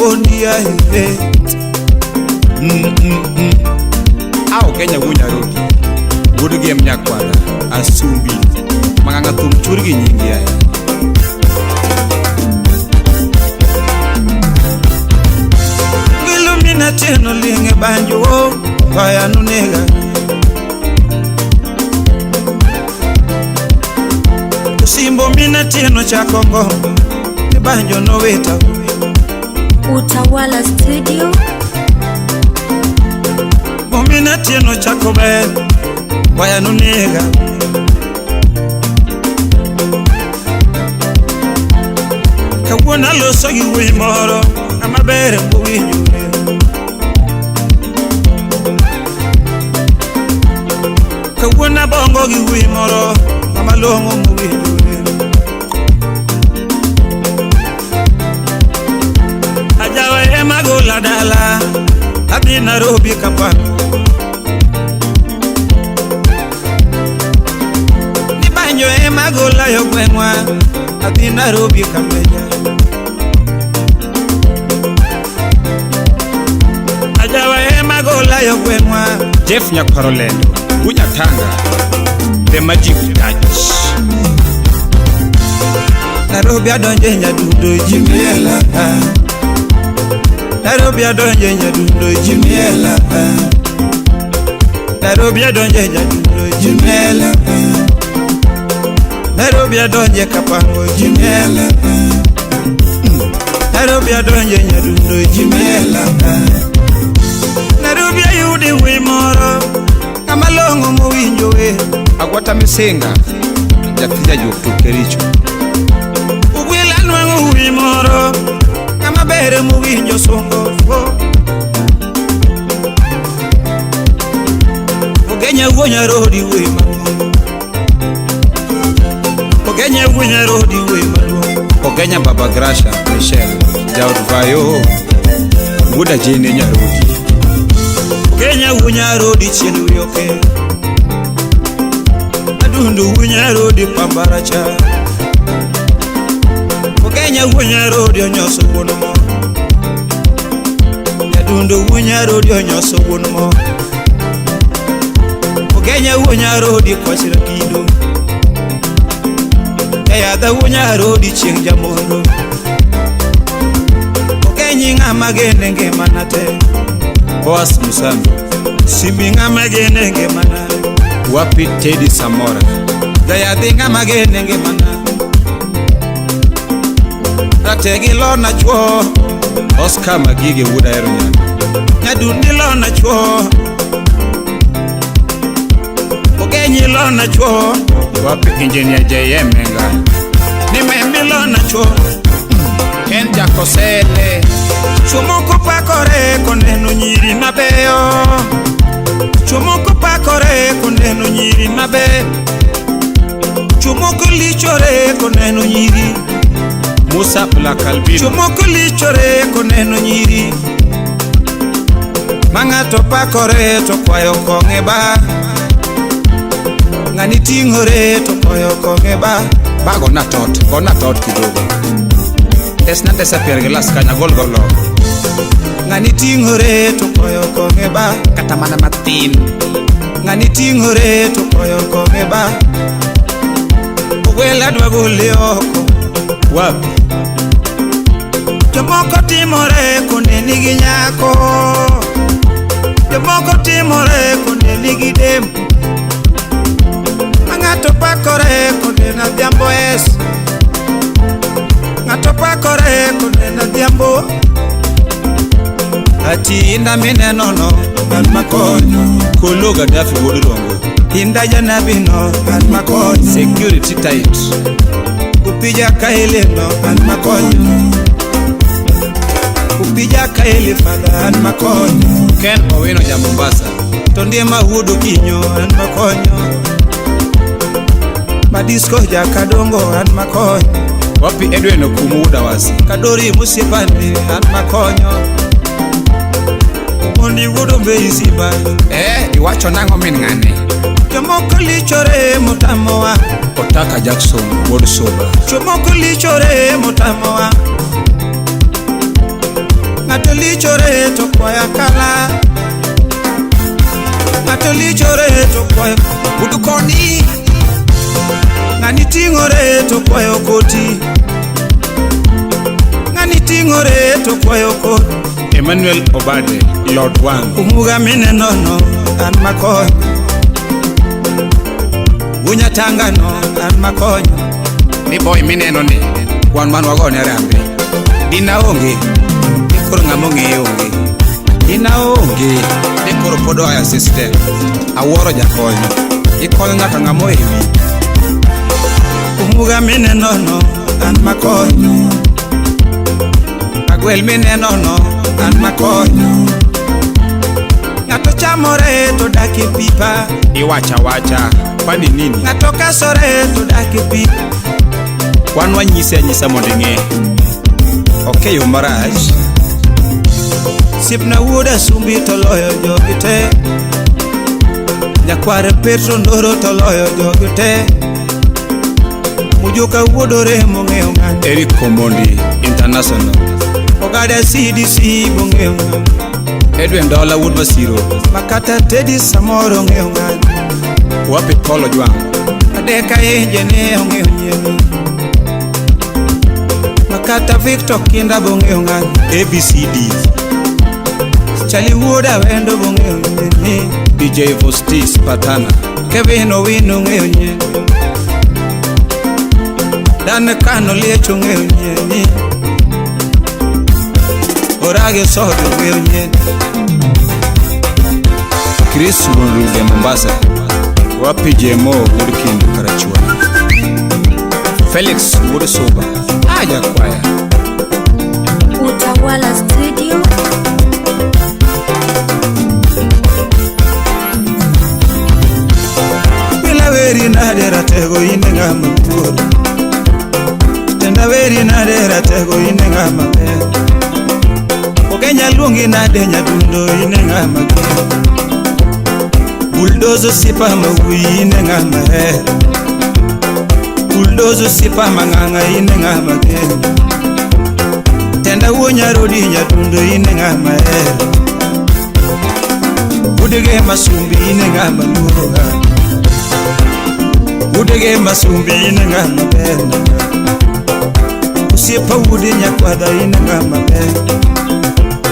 Obondi ae. Ao Kenya wuo Nyarodi. Wuod gem nyakwara. Asumbi. Mang'ang'a thum chur gi nyingi ae. Gilumina tieno linge banjo o Kaya nunega. Simbo mina tieno chakongo Ni banjo no weta. Utawala Studio. Bomina tieno chako ber Waya nunega. Kawuono aloso gi wuoyi moro Ng'ama ber mowinjore. Kawuono abongo gi wuoyi moro Ng'ama long'o mowinjore. Ajawa ema gola dala Adhi Nairobi kapango. Ni banjo ema gola yo gweng'wa Adhi Nairobi kameja. Ajawa ema gola yo gweng'wa. Jeff Nyakwaro Lendo. Wunya Tanga. The Magic Touch. Nairobi adonje nyadundo ji miela. Nairobi adonje nyadundo ji miela. Nairobi adonje nyadundo ji miela. Nairobi adonje kapango ji miela. Nairobi adonje nyadundo ji miela. Nairobi ayudi wuoyi moro Ng'ama long'o mowinjo we. Agwata Misinga. Nyathi jajuok to Kericho. Ugwila nwang'o wuoyi moro Ng'ama ber mowinjo sungo. Ogenya wuo Nyarodi wuoyi maduong'. Ogenya wuo Nyarodi wuoyi maduong'. Ogenya Baba Grasha Michelle. Jaod Vayo. Wuoda Jane Nyarodi. Ogenya wuo Nyarodi chien wiyoke. Adundo wuo Nyarodi pambaracha. Ogenya wuo Nyarodi onyoso wuon mo. Nyadundo wuo Nyarodi onyoso wuon mo. Ogenya wuo Nyarodi kwachira kido. Jayadha wuo Nyarodi chieng' jamondo. Ogenyi ng'ama gene ngimana te. Boas Musambi. Simbi ng'ama gene ngimana. Wapi Teddy Samora. Jayadhi ng'ama gene ngimana. Rategi lona chuo. Oscar Magige wuod Ahero Nyando. Nyadundi lona chuo. Ogenyi lona chuo. Wapi Engineer JM Menga. Ni membi lona chuo. Ken Jakosele. Chuo moko pakore koneno nyiri mabeyo. Chuo moko pakore koneno nyiri mabeyo. Chuo moko lichore koneno nyiri. Musa Black Albino. Chuo moko lichore koneno nyiri. Ma ng'ato pakore to kwayo kong'e ba. Ng'ani ting'ore to kwayo kong'e ba. Ba gona tot, gona tot kidogo. Desna desa pier gilas kanya gol go loko. Ng'ani ting'ore to kwayo kong'e ba. Kata mana matin. Ng'ani ting'ore to kwayo kong'e ba. Ogwela dwa gole oko. Wapi? Jomoko timore koneni gi nyako. Jomoko timore koneni gi dem. Ma ng'ato pakore koneno adhiambo es. Ng'ato pakore koneno adhiambo. Ati inda mineno no an makonyo. Kolo Gaddafi wuod Rongo. Inda janabi no an makonyo. Security tight. Upija kaele no an makonyo. Upija kaele fada an makonyo. Ken Owino ja Mombasa. To ndie wuod Okinyo an makonyo. Madisco jakadongo an makonyo. Wapi Edwin Okumu wuod Awasi. Kadori musiepani an makonyo. Mondi wuod Ombei Simba. Iwacho nang'o min ng'ane? Jomoko lichore motamowa. Otaka Jackson wuod Suba. Jomoko lichore motamowa. Ng'ato lichore to kwaya kala. Ng'ato lichore to kwayo udu koni. Ng'ani ting'ore to kwayo koti. Ng'ani ting'ore to kwayo koti. Emmanuel Obade, Lord Wang. Umuga mineno no an makonyo. Unyatanga no an makonyo. Ni boy mineno ni, wan man wagone arambe. Dina onge, ni koro ng'ama ong'eye onge. Dina onge, ni koro pod oa system. Awuoro jakonyo. Ikonyo nyaka ng'ama ohewi. Umuga mineno no an makonyo. Agwel mineno no an makonyo. Ng'ato chamore to dak e pipa. Iwacha wacha, kwani nini? Ng'ato kasore to dak e pipa. Wan wanyisi anyisa mondo ing'e. Ok e yo marach. Sipna wuod Asumbi to loyo jogi te. Nyakwar Petro Ndoro to loyo jogi te. Mujuka wuod Oremo ong'eyo ng'ani. Eric Komondi International. Ogada CDC bong'eyo ng'ani. Edwin Dola wuod Masiro. Makata Teddy samoro ong'eyo ng'ani. Wapi Paul Ojwang. Adeka Enje ne ong'eyo nyieni. Makata Victor Kinda bong'eyo ng'ani. ABCD. Chali wuod Awendo bong'eyo nyieni. DJ Vostis Patana. Kevin Owino ong'eyo nyieni. Dan Kano Liech ong'eyo nyieni. Orage Sodo ong'eyo nyieni. Chris Wuon Mombasa. Wapi Jemo wuod Kindu Karachuonyo. Felix wuod Suba. Aja kwaya. Utawala Studio. Bila weri nade ratego ine ng'ama thuol. Tenda weri nade ratego ine ng'ama ber. Okenya luongi nade nyadundo ine ng'ama ger. Bulldozer sipa mawuoyi ine ng'ama her. Bulldozer sipa mang'ang'a ine ng'ama ger. Tenda wuo nyarodi nyadundo ine ng'ama her. Udege masumbi ine ng'ama luoroga. Udege masumbi ine ng'ama ber. Osiepa wuode nyakwadha ine ng'ama ber.